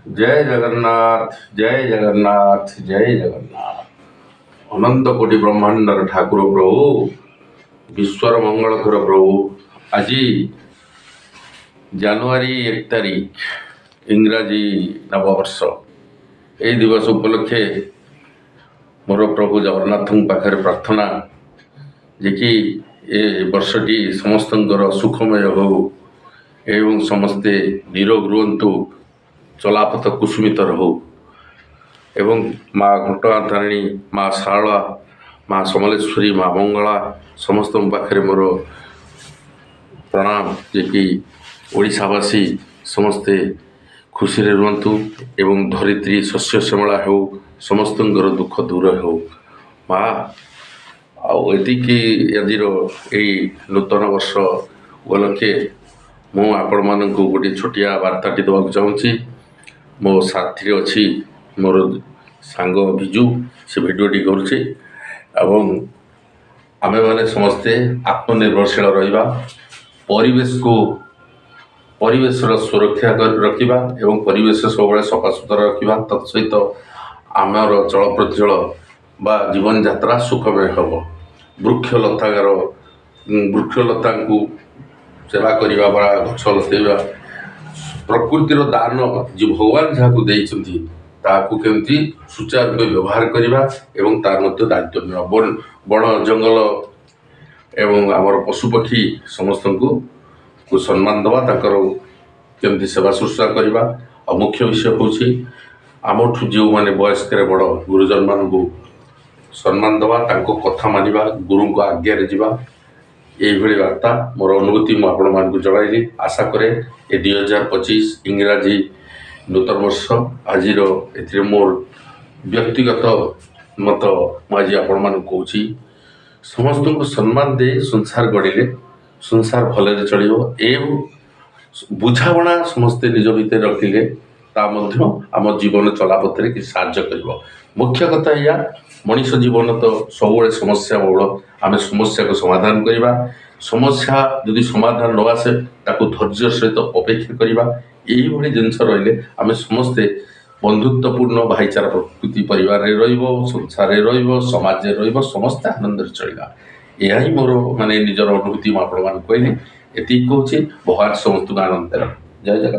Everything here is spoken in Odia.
ଜୟ ଜଗନ୍ନାଥ, ଜୟ ଜଗନ୍ନାଥ, ଜୟ ଜଗନ୍ନାଥ। ଅନନ୍ତ କୋଟି ବ୍ରହ୍ମାଣ୍ଡର ଠାକୁର ପ୍ରଭୁ, ବିଶ୍ୱର ମଙ୍ଗଳକର ପ୍ରଭୁ। ଆଜି ଜାନୁଆରୀ 1 ତାରିଖ, ଇଂରାଜୀ ନବବର୍ଷ। ଏହି ଦିବସ ଉପଲକ୍ଷେ ମୋର ପ୍ରଭୁ ଜଗନ୍ନାଥଙ୍କ ପାଖରେ ପ୍ରାର୍ଥନା ଯେ କି ଏ ବର୍ଷଟି ସମସ୍ତଙ୍କର ସୁଖମୟ ହେଉ ଏବଂ ସମସ୍ତେ ନିରୋଗ ରୁହନ୍ତୁ, ଚଲାପଥ କୁସୁମିତ ରହୁ ଏବଂ ମା ଘଟଗାଁ ତାରିଣୀ, ମା ଶାରଳା, ମା ସମଲେଶ୍ୱରୀ, ମା ମଙ୍ଗଳା ସମସ୍ତଙ୍କ ପାଖରେ ମୋର ପ୍ରଣାମ ଯେ କି ଓଡ଼ିଶାବାସୀ ସମସ୍ତେ ଖୁସିରେ ରୁହନ୍ତୁ ଏବଂ ଧରିତ୍ରୀ ଶସ୍ୟ ଶ୍ୟାମଳା ହେଉ, ସମସ୍ତଙ୍କର ଦୁଃଖ ଦୂର ହେଉ ମା। ଆଉ ଏତିକି ଆଜିର ଏଇ ନୂତନ ବର୍ଷ ଉପଲକ୍ଷେ ମୁଁ ଆପଣମାନଙ୍କୁ ଗୋଟିଏ ଛୋଟିଆ ବାର୍ତ୍ତାଟି ଦେବାକୁ ଚାହୁଁଛି। ମୋ ସାଥିରେ ଅଛି ମୋର ସାଙ୍ଗ ବିଜୁ, ସେ ଭିଡ଼ିଓଟି କରୁଛି। ଏବଂ ଆମେମାନେ ସମସ୍ତେ ଆତ୍ମନିର୍ଭରଶୀଳ ରହିବା, ପରିବେଶର ସୁରକ୍ଷା କରି ରଖିବା ଏବଂ ପରିବେଶ ସବୁବେଳେ ସଫାସୁତୁରା ରଖିବା। ତତ୍ ସହିତ ଆମର ଚଳପ୍ରଚଳ ବା ଜୀବନଯାତ୍ରା ସୁଖମୟ ହେବ। ବୃକ୍ଷଲତାଙ୍କୁ ସେବା କରିବା ବା ଗଛ ଲତେଇବା, ପ୍ରକୃତିର ଦାନ ଯେ ଭଗବାନ ଯାହାକୁ ଦେଇଛନ୍ତି ତାହାକୁ କେମିତି ସୁଚାରୁ ରୂପେ ବ୍ୟବହାର କରିବା ଏବଂ ତାର ମଧ୍ୟ ଦାୟିତ୍ୱ ନେବା। ବଣ ଜଙ୍ଗଲ ଏବଂ ଆମର ପଶୁପକ୍ଷୀ ସମସ୍ତଙ୍କୁ ସମ୍ମାନ ଦେବା, ତାଙ୍କର କେମିତି ସେବା ଶୁଶ୍ରୂଷା କରିବା। ଆଉ ମୁଖ୍ୟ ବିଷୟ ହେଉଛି ଆମଠୁ ଯେଉଁମାନେ ବୟସ୍କରେ ବଡ଼ ଗୁରୁଜନମାନଙ୍କୁ ସମ୍ମାନ ଦେବା, ତାଙ୍କ କଥା ମାନିବା, ଗୁରୁଙ୍କ ଆଜ୍ଞାରେ ଯିବା। ଏଇଭଳି ବାର୍ତ୍ତା, ମୋର ଅନୁଭୂତି ମୁଁ ଆପଣମାନଙ୍କୁ ଜଣାଇଲି। ଆଶା କରେ ଏ 2025 ଇଂରାଜୀ ନୂତନ ବର୍ଷ ଆଜିର ଏଥିରେ ମୋର ବ୍ୟକ୍ତିଗତ ମତ ମୁଁ ଆଜି ଆପଣମାନଙ୍କୁ କହୁଛି, ସମସ୍ତଙ୍କୁ ସମ୍ମାନ ଦେଇ ସଂସାର ଗଢ଼ିଲେ ସଂସାର ଭଲରେ ଚଳିବ ଏବଂ ବୁଝାମଣା ସମସ୍ତେ ନିଜ ଭିତରେ ରଖିଲେ ତା ମଧ୍ୟ ଆମ ଜୀବନ ଚଲାପଥରେ କିଛି ସାହାଯ୍ୟ କରିବ। ମୁଖ୍ୟ କଥା ଏଇଆ, ମଣିଷ ଜୀବନ ତ ସବୁବେଳେ ସମସ୍ୟା ବହୁଳ। ଆମେ ସମସ୍ୟାକୁ ସମାଧାନ କରିବା। ସମସ୍ୟା ଯଦି ସମାଧାନ ନ ଆସେ, ତାକୁ ଧୈର୍ଯ୍ୟ ସହିତ ଅପେକ୍ଷା କରିବା। ଏଇଭଳି ଜିନିଷ ରହିଲେ ଆମେ ସମସ୍ତେ ବନ୍ଧୁତ୍ୱପୂର୍ଣ୍ଣ ଭାଇଚାରା ପ୍ରକୃତି ପରିବାରରେ ରହିବ, ସଂସାରରେ ରହିବ, ସମାଜରେ ରହିବ, ସମସ୍ତେ ଆନନ୍ଦରେ ଚଳିବା। ଏହା ହିଁ ମୋର ମାନେ ନିଜର ଅନୁଭୂତି ମୁଁ ଆପଣମାନଙ୍କୁ କହିଲି। ଏତିକି କହୁଛି, ଭଗବାନ ସମସ୍ତଙ୍କୁ ଆନନ୍ଦରେ। ଜୟ ଜଗନ୍ନାଥ।